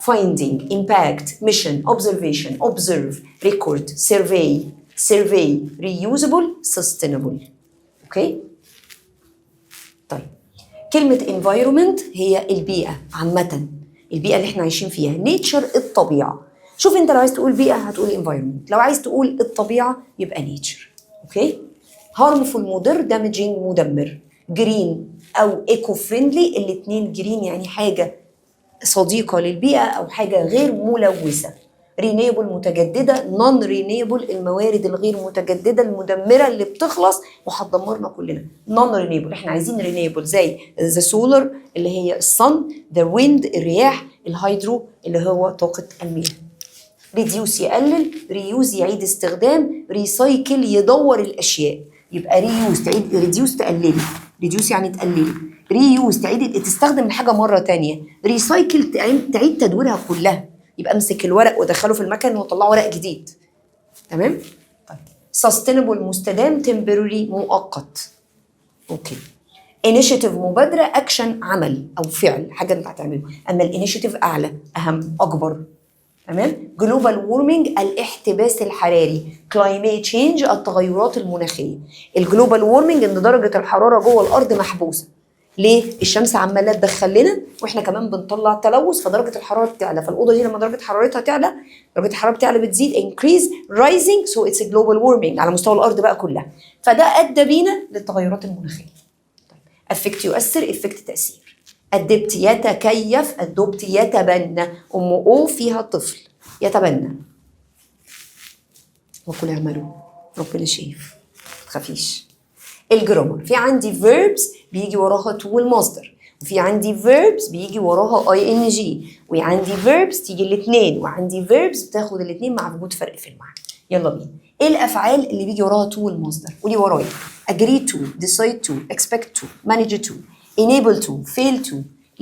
finding، impact، mission، observation، observe، record، survey، survey، reusable، sustainable. okay؟ طيب، كلمة environment هي البيئة عامة، البيئة اللي احنا عايشين فيها. nature الطبيعة. شوف انت لو عايز تقول بيئة هتقول environment، لو عايز تقول الطبيعة يبقى nature. okay؟ harmful مضر، damaging مدمر. green او eco friendly الاثنين green، يعني حاجة صديقة للبيئة او حاجة غير ملوثة. renewable متجددة، non renewable الموارد الغير متجددة المدمرة اللي بتخلص وهتدمرنا كلنا، non renewable. احنا عايزين renewable زي the solar اللي هي ال sun، the wind الرياح، ال hydro اللي هو طاقة المياه. reduce يقلل، reuse يعيد استخدام، recycle يدور الاشياء. يبقى reuse تعيد، reduce تقللي، reduce يعني تقللي، reuse تعيد تستخدم الحاجة مرة تانية، recycle تعيد تدويرها كلها. يبقى امسك الورق وادخله في المكن واطلعه ورق جديد. تمام؟ طيب، sustainable مستدام، temporary مؤقت. okay، initiative مبادره، اكشن عمل او فعل، حاجة انت هتعمله، اما ال initiative اعلى، اهم، اكبر. تمام؟ global warming الاحتباس الحراري، climate change التغيرات المناخيه. ال global warming ان درجه الحرارة جوه الارض محبوسه. ليه؟ الشمس عماله تدخل لنا واحنا كمان بنطلع تلوث، فدرجه الحرارة بتعلى. فالاوضه دي لما درجه حرارتها تعلى، درجه الحرارة بتعلى، بتزيد، increase، rising، so it's global warming على مستوى الارض بقى كلها. فده ادى بينا للتغيرات المناخيه. affect يؤثر، effect تاثير. adapt يتكيف، adopt يتبنى، ام او فيها طفل يتبنى. وقل اعملوا، ربنا شايف، ما تخافيش. ال grammar، في عندي verbs بيجي وراها to المصدر، وفي عندي verbs بيجي وراها ing، وعندي verbs تيجي الاثنين، وعندي verbs بتاخد الاثنين مع وجود فرق في المعنى. يلا بينا. ايه الافعال اللي بيجي وراها to المصدر؟ قولي ورايا: agree to، decide to، expect to، manage to، enable to، fail to،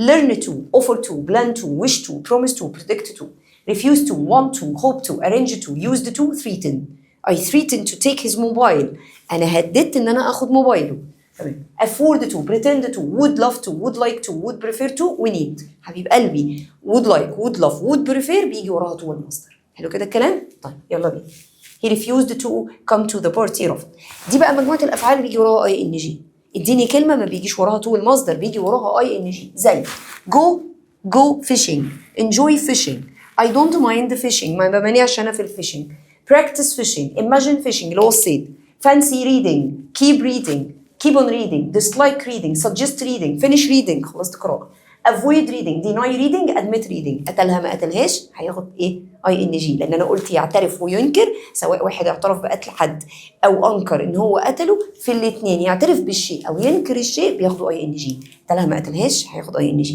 learn to، offer to، plan to، wish to، promise to، predict to، refuse to، want to، hope to، arrange to، used to، threaten. I threatened to take his mobile، انا هددت ان انا اخد موبايله. تمام. afford to، pretend to، would love to، would like to، would prefer to و need. حبيب قلبي، would like، would love، would prefer بيجي وراها to المصدر. حلو كده الكلام؟ طيب، يلا بينا. he refused to come to the party، رفض. دي بقى مجموعة الأفعال اللي بيجي وراها ing. اديني كلمة ما بيجيش وراها to المصدر، بيجي وراها ing، زي go، go fishing، enjoy fishing، I don't mind fishing، ما بمانعش انا في ال fishing، practice fishing، imagine fishing اللي هو الصيد، fancy reading، keep reading، keep on reading، dislike reading، suggest reading، finish reading خلصت قراءة، avoid reading، deny reading، admit reading. قتلها ما قتلهاش؟ هياخد ايه؟ ing، لان انا قلت يعترف وينكر، سواء واحد اعترف بقتل حد او انكر ان هو قتله، في الاثنين يعترف بالشيء او ينكر الشيء بياخدوا ing. قتلها ما قتلهاش؟ هياخد ing،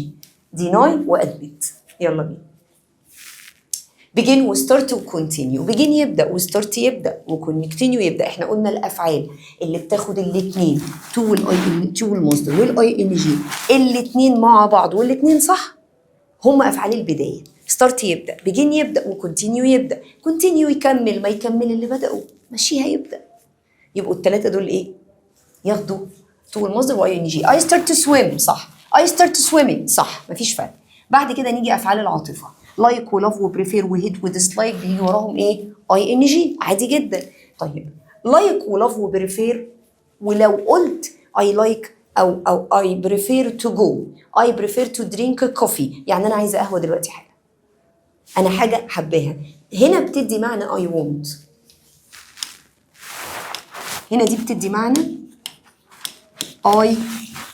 deny و admit. يلا بينا. begin و start و continue. begin يبدا، و start يبدا، و continue يبدا. احنا قلنا الافعال اللي بتاخد الاثنين، to وال ing، to المصدر وال ing، الاثنين مع بعض والاثنين صح، هم افعال البدايه. start يبدا، begin يبدا، و continue يبدا. continue يكمل، ما يكمل اللي بداوا، مشيها يبدا. يبقوا الثلاثة دول ايه؟ ياخدوا to المصدر و ing. I start to swim صح، I start swimming صح، مفيش فرق. بعد كده نيجي افعال العاطفه، like و love و prefer و hate و dislike، بيجي وراهم ايه؟ ing عادي جدا. طيب، like و love و prefer، ولو قلت I like او I prefer to go، I prefer to drink coffee، يعني انا عايزه قهوة دلوقتي حالا، انا حاجة حباها، هنا بتدي معنى I want. هنا دي بتدي معنى I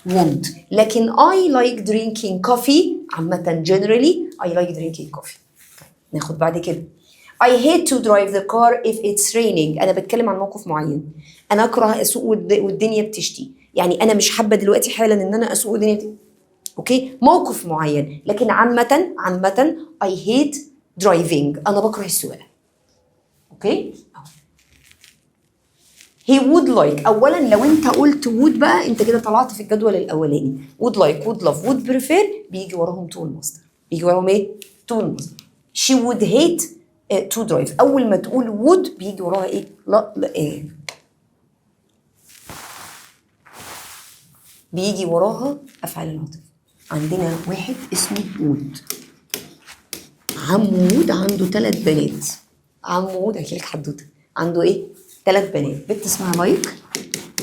want، لكن I like drinking coffee عامة، generally I like drinking coffee. طيب، ناخد بعد كده I hate to drive the car if it's raining. أنا بتكلم عن موقف معين، أنا أكره أسوق والدنيا بتشتي، يعني أنا مش حابة دلوقتي حالا إن أنا أسوق والدنيا okay، موقف معين، لكن عامة عامة I hate driving، أنا بكره السواقة. okay أهو. he would like، اولا لو انت قلت would بقى انت كده طلعت في الجدول الاولاني. would like، would love، would prefer بيجي وراهم to المصدر. بيجي وراهم ايه؟ to المصدر. she would hate to drive. اول ما تقول would بيجي وراها ايه؟ لا لا، ايه بيجي وراها؟ افعال العاطفه. عندنا واحد اسمه وود، عم وود عنده ثلاث بنات. عم وود، احكي لك حدوته، عنده ايه؟ ثلاث بنات، بنت اسمها like،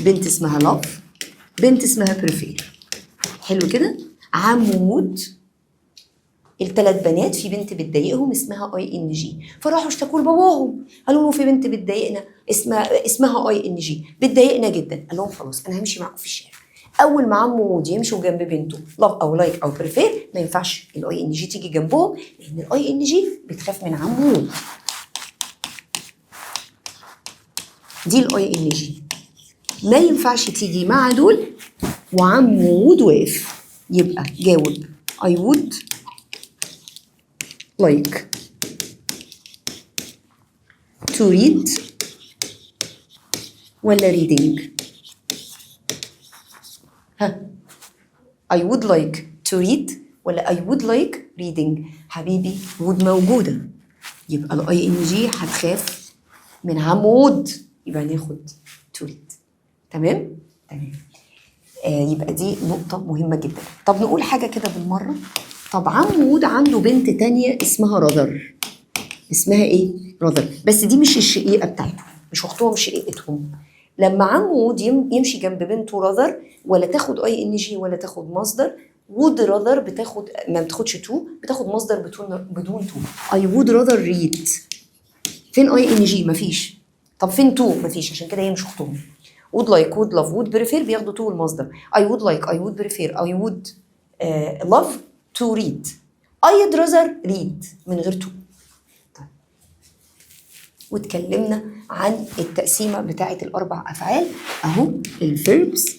بنت اسمها love، بنت اسمها prefer. حلو كده؟ عم وود الثلاث بنات في بنت بتضايقهم اسمها ing، فراحوا اشتكوا لباباهم، قالوا له في بنت بتضايقنا اسمها ing، بتضايقنا جدا. قال لهم خلاص، انا همشي معاكم في الشارع. اول ما عمو وود يمشوا جنب بنته love او like او prefer، ما ينفعش ال ing تيجي جنبهم، لان ال ing بتخاف من عمو وود. دي ال ing ما ينفعش تيجي مع دول وعمو وود واقف. يبقى جاوب I would like to read ولا reading؟ ها، I would like to read ولا I would like reading؟ حبيبي، would موجودة، يبقى ال ing هتخاف من عمو وود، يبقى ناخد to read. تمام تمام. يبقى دي نقطة مهمة جدا. طب نقول حاجة كده بالمرة. طب عم وود عنده بنت تانية اسمها rather. اسمها ايه؟ rather، بس دي مش الشقيقة بتاعته، مش اختهم، شقيقتهم. لما عم وود يمشي جنب بنته rather، ولا تاخد ing ولا تاخد مصدر. would rather بتاخد، ما بتاخدش to، بتاخد مصدر بدون to. I would rather read. فين ing؟ مفيش. طب فين to؟ مفيش، عشان كده هي مش اختهم. would like، would love، would prefer بياخدوا to المصدر. I would like، I would prefer، I would love to read، I'd rather read من غير to. طيب، واتكلمنا عن التقسيمة بتاعة الأربع أفعال أهو، ال verbs.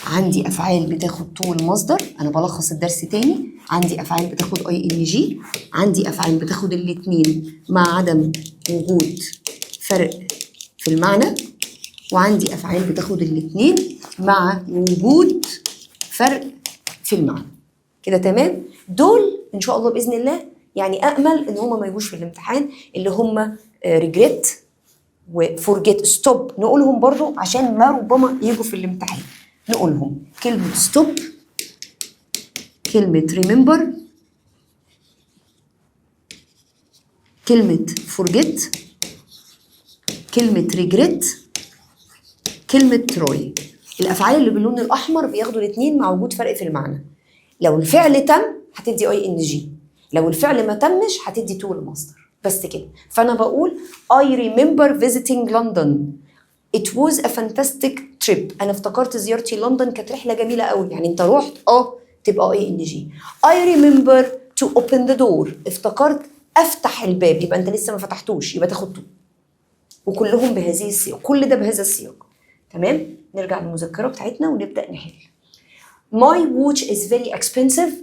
عندي أفعال بتاخد to المصدر، أنا بلخص الدرس تاني، عندي أفعال بتاخد ing، عندي أفعال بتاخد الاتنين مع عدم وجود فرق في المعنى، وعندي أفعال بتاخد الاتنين مع وجود فرق في المعنى. كده تمام؟ دول ان شاء الله باذن الله يعني امل ان هم ما يجوش في الامتحان، اللي هم regret. و forget، stop، نقولهم برضو عشان ما ربما يجوا في الامتحان. نقولهم: كلمة stop، كلمة remember، كلمة forget، كلمة regret، كلمة try. الأفعال اللي باللون الأحمر بياخدوا الاثنين مع وجود فرق في المعنى. لو الفعل تم هتدي ing، لو الفعل ما تمش هتدي to المصدر، بس كده. فأنا بقول I remember visiting London، it was a fantastic trip. أنا افتكرت زيارتي لندن، كانت رحلة جميلة قوي. يعني أنت رحت، تبقى ing. I remember to open the door، افتكرت افتح الباب، يبقى انت لسه ما فتحتوش، يبقى تاخد to. وكلهم بهذه السياق، كل ده بهذا السياق. تمام، نرجع للمذكره بتاعتنا ونبدا نحل. My watch is very expensive.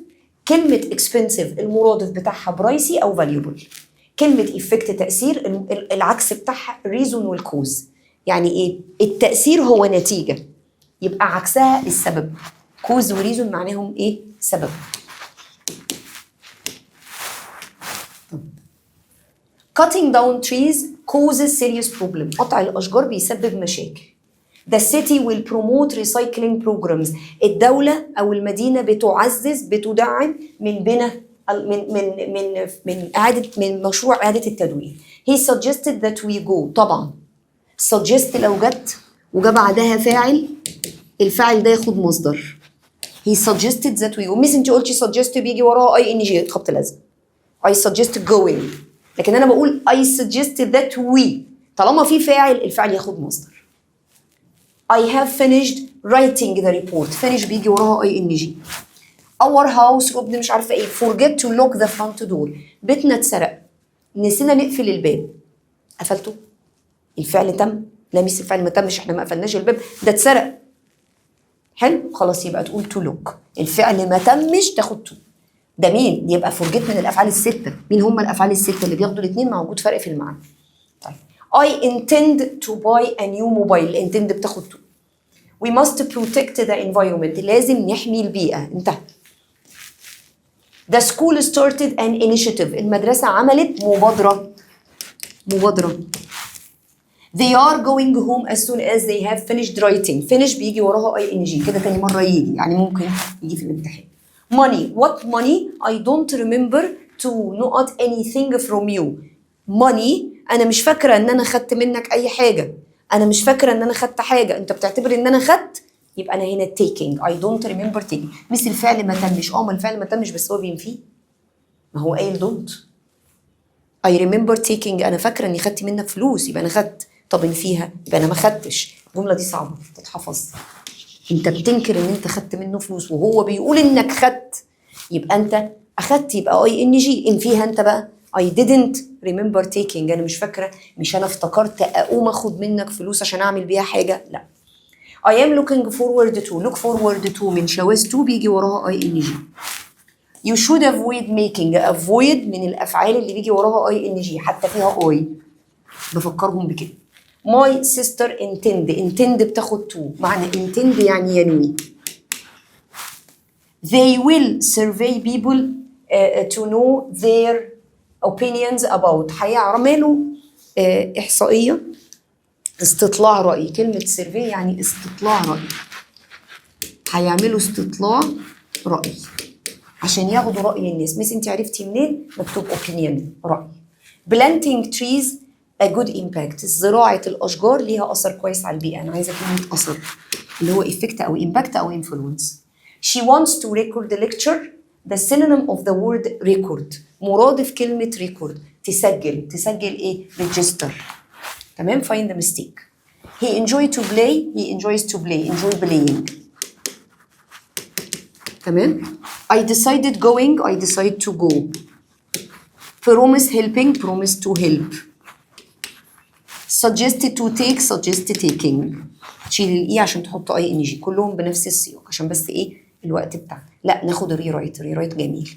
كلمة expensive المرادف بتاعها pricey أو valuable. كلمة effect تأثير، العكس بتاعها reason وال cause. يعني إيه؟ التأثير هو نتيجة، يبقى عكسها السبب. cause و reason معناهم إيه؟ سبب. Cutting down trees causes serious problem. قطع الأشجار بيسبب مشاكل. The city will promote recycling programs. الدولة أو المدينة بتعزز، بتدعم من بناء من من من من إعادة، من مشروع إعادة التدوير. He suggested that we go. طبعا suggest لو جت وجا بعدها فاعل، الفاعل ده ياخد مصدر. He suggested that we go. ميس انت قلتي suggest بيجي وراها ing، خبط لزق. I suggest going، لكن انا بقول I suggest that we، طالما في فاعل الفاعل ياخد مصدر. I have finished writing the report. finish بيجي وراها ing. our house robbed مش عارفه ايه، forget to lock the front door. بيتنا اتسرق، نسينا نقفل الباب. قفلته؟ الفعل تم؟ لا ميس، الفعل ما تمش، احنا ما قفلناش الباب، ده اتسرق. حلو، خلاص، يبقى تقول to lock. الفعل ما تمش تاخد to. ده مين؟ يبقى forget من الافعال السته. مين هم الافعال الستة اللي بياخدوا الاثنين مع وجود فرق في المعنى؟ طيب، I intend to buy a new mobile. intend بتاخد to. We must protect the environment. لازم نحمي البيئة. انتهى. The school started an initiative. المدرسة عملت مبادرة، مبادرة. They are going home as soon as they have finished writing. finish بيجي وراها ing. كده تاني مرة يجي، يعني ممكن يجي في الامتحان. money، what money؟ I don't remember to not anything from you. money، انا مش فاكرة ان انا خدت منك اي حاجة، انا مش فاكرة ان انا خدت حاجة، انت بتعتبر ان انا خدت، يبقى انا هنا taking. I don't remember taking. مس الفعل ما تمش. ما الفعل ما تمش بس هو بينفيه، ما هو قايل don't. I remember taking، انا فاكره اني خدت منك فلوس، يبقى انا خدت. طب انفيها، يبقى انا ما خدتش. الجملة دي صعبة تتحفظ. انت بتنكر ان انت خدت منه فلوس وهو بيقول انك خدت، يبقى انت اخدت، يبقى ing. انفيها انت بقى. I didn't remember taking، انا مش فاكره، مش انا افتكرت اقوم اخد منك فلوس عشان اعمل بيها حاجه، لا. I am looking forward to. look forward to من شواذ to، بيجي وراها ing. You should avoid making. avoid من الافعال اللي بيجي وراها ing، حتى فيها I، بفكرهم بكده. My sister intend. intend بتاخد to. معنى intend يعني ينوي. They will survey people to know their opinions about. هيعملوا إحصائية، استطلاع رأي. كلمة survey يعني استطلاع رأي. هيعملوا استطلاع رأي عشان ياخدوا رأي الناس. مس انت عرفتي منين؟ مكتوب opinion، رأي. planting trees a good impact. زراعة الأشجار ليها أثر كويس على البيئة. أنا عايزة كلمة أثر اللي هو effect أو impact أو influence. She wants to record the lecture. the synonym of the word record، مرادف كلمة record، تسجل. تسجل إيه؟ register. تمام. find the mistake. he enjoy to play، he enjoys to play، enjoy playing. تمام. I decided going، I decide to go. promise helping، promise to help. suggested to take، suggest taking. تشيل ال e عشان تحط ing. كلهم بنفس السياق عشان بس ايه الوقت بتاعنا. لا، ناخد ال rewrite. ال rewrite جميل.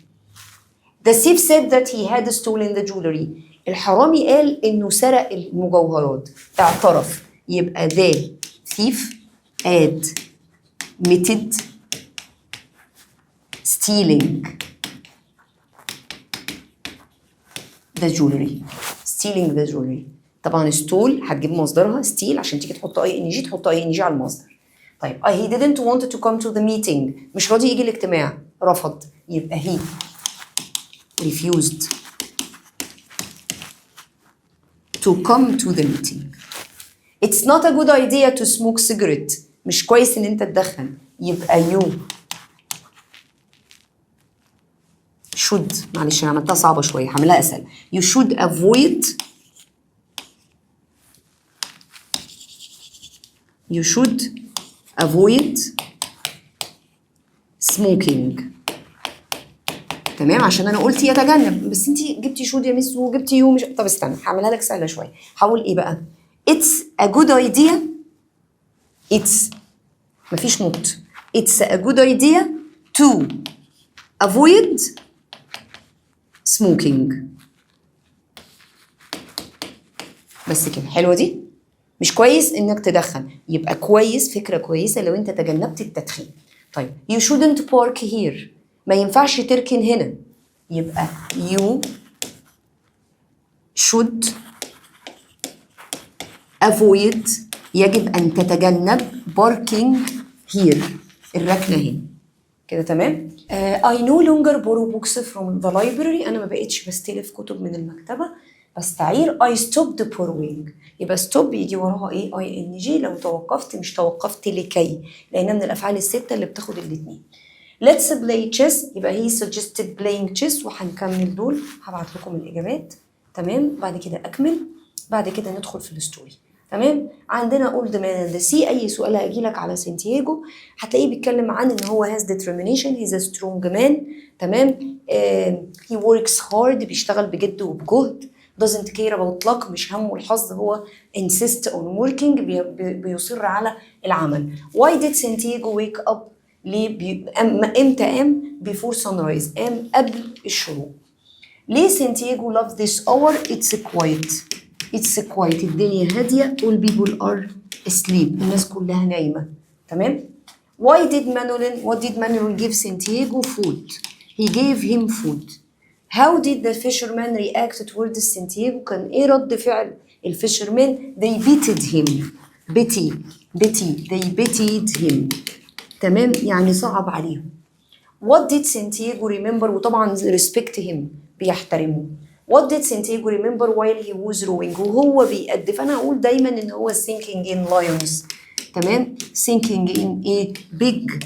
The thief said that he had stolen the jewelry. الحرامي قال انه سرق المجوهرات، اعترف، يبقى the thief admitted stealing the jewelry. stealing the jewelry. طبعا stole هتجيب مصدرها steal، عشان تيجي تحط ing، تحط ing على المصدر. طيب، he didn't want to come to the meeting، مش راضي يجي الاجتماع، رفض، يبقى he refused to come to the meeting. It's not a good idea to smoke cigarette، مش كويس ان انت تدخن، يبقى you should، معلش انا عملتها صعبة شوية، هعملها اسهل، you should avoid، you should avoid smoking. تمام، عشان انا قلت يتجنب، بس انت جبتي should يا مس وجبتي you، مش، طب استنى هعملها لك سهلة شويه. هقول ايه بقى؟ it's a good idea، it's مفيش not، it's a good idea to avoid smoking، بس كده. حلوة دي؟ مش كويس انك تدخن، يبقى كويس، فكرة كويسة لو انت تجنبت التدخين. طيب، you shouldn't park here، ما ينفعش تركن هنا، يبقى you should avoid، يجب أن تتجنب parking here، الركنة هنا كده. تمام. I no longer borrow books from the library، أنا ما بقتش بستلف كتب من المكتبة، بستعير. I stopped borrowing، يبقى stop يجي وراها ايه؟ ing لو توقفت، مش توقفت لكي، لأنها من الأفعال الستة اللي بتاخد الاتنين. Let's play chess، يبقى he suggested playing chess. وهنكمل دول، هبعت لكم الإجابات. تمام، بعد كده أكمل، بعد كده ندخل في ال story. تمام، عندنا old man and the sea. أي سؤال هيجي لك على سانتياغو هتلاقيه بيتكلم عن إن هو has determination، he's a strong man. تمام، he works hard، بيشتغل بجد وبجهد، doesn't care about luck، مش همه الحظ، هو insist on working، بيصر على العمل. Why did Santiago wake up؟ ليه امتى قام؟ before sunrise، قام قبل الشروق. ليه سانتياغو love this hour؟ it's quiet، it's quiet، الدنيا هادية، all people are asleep، الناس كلها نايمة. تمام. Why did Manolin، what did Manolin give Santiago؟ food، he gave him food. How did the fisherman react towards Santiago؟ كان ايه رد فعل ال fisherman؟ they pitied him، pity، pity، they pitied him. تمام، يعني صعب عليهم. What did Santiago remember؟ وطبعا respect him، بيحترمه. What did Santiago remember while he was rowing؟ وهو بيقدف، انا اقول دايما ان هو thinking in lions. تمام، thinking in a big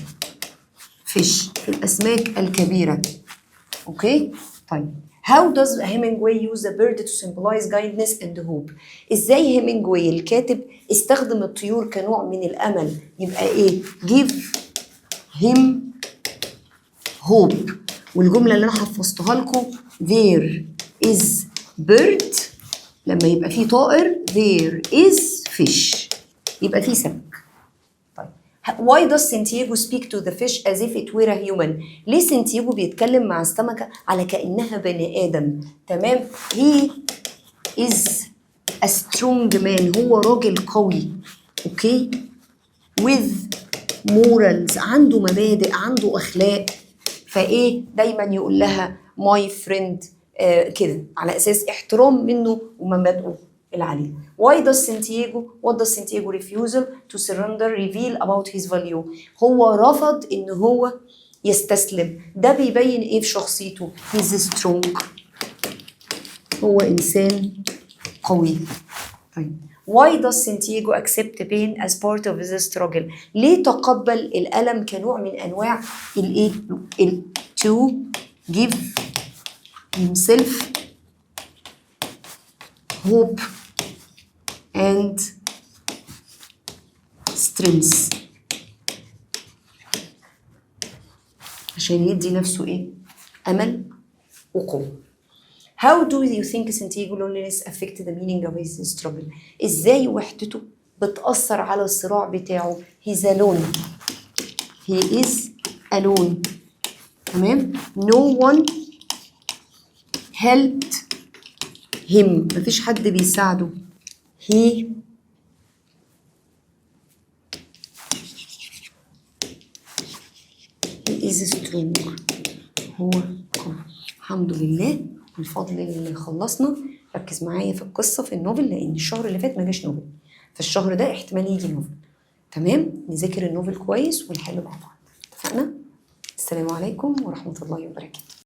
fish، في الاسماك الكبيره. okay، طيب، How does Hemingway use the bird to symbolize kindness and hope؟ ازاي هيمنجواي الكاتب استخدم الطيور كنوع من الامل؟ يبقى ايه؟ give him hope. والجملة اللي انا حفظتها لكم، there is bird، لما يبقى فيه طائر there is fish، يبقى فيه سمك. طيب، why does Santiago speak to the fish as if it were a human؟ ليه سانتياغو بيتكلم مع السمكة على كأنها بني آدم؟ تمام، he is a strong man، هو راجل قوي، okay، with morals، عنده مبادئ، عنده أخلاق، فإيه دايما يقول لها my friend كده على أساس احترام منه ومبادئه العالية. Why does Santiago، what does Santiago refusal to surrender reveal about his value؟ هو رفض إن هو يستسلم، ده بيبين إيه في شخصيته؟ He's strong، هو إنسان قوي. طيب، Why does Santiago accept pain as part of his struggle؟ ليه تقبل الألم كنوع من أنواع الإيه؟ To give himself hope and strength، عشان يدي نفسه إيه؟ أمل وقوة. How do you think Santiago loneliness affect the meaning of his struggle؟ ازاي وحدته بتأثر على الصراع بتاعه؟ He's alone. He is alone. تمام؟ No one helped him. مفيش حد بيساعده. He is strong. هو قوي. الحمد لله بالفضل اللي خلصنا. ركز معايا في القصة في ال novel، لان الشهر اللي فات ما جاش novel، فالشهر ده احتمال يجي novel. تمام؟ نذاكر ال novel كويس ونحل مع بعض. اتفقنا؟ السلام عليكم ورحمة الله وبركاته.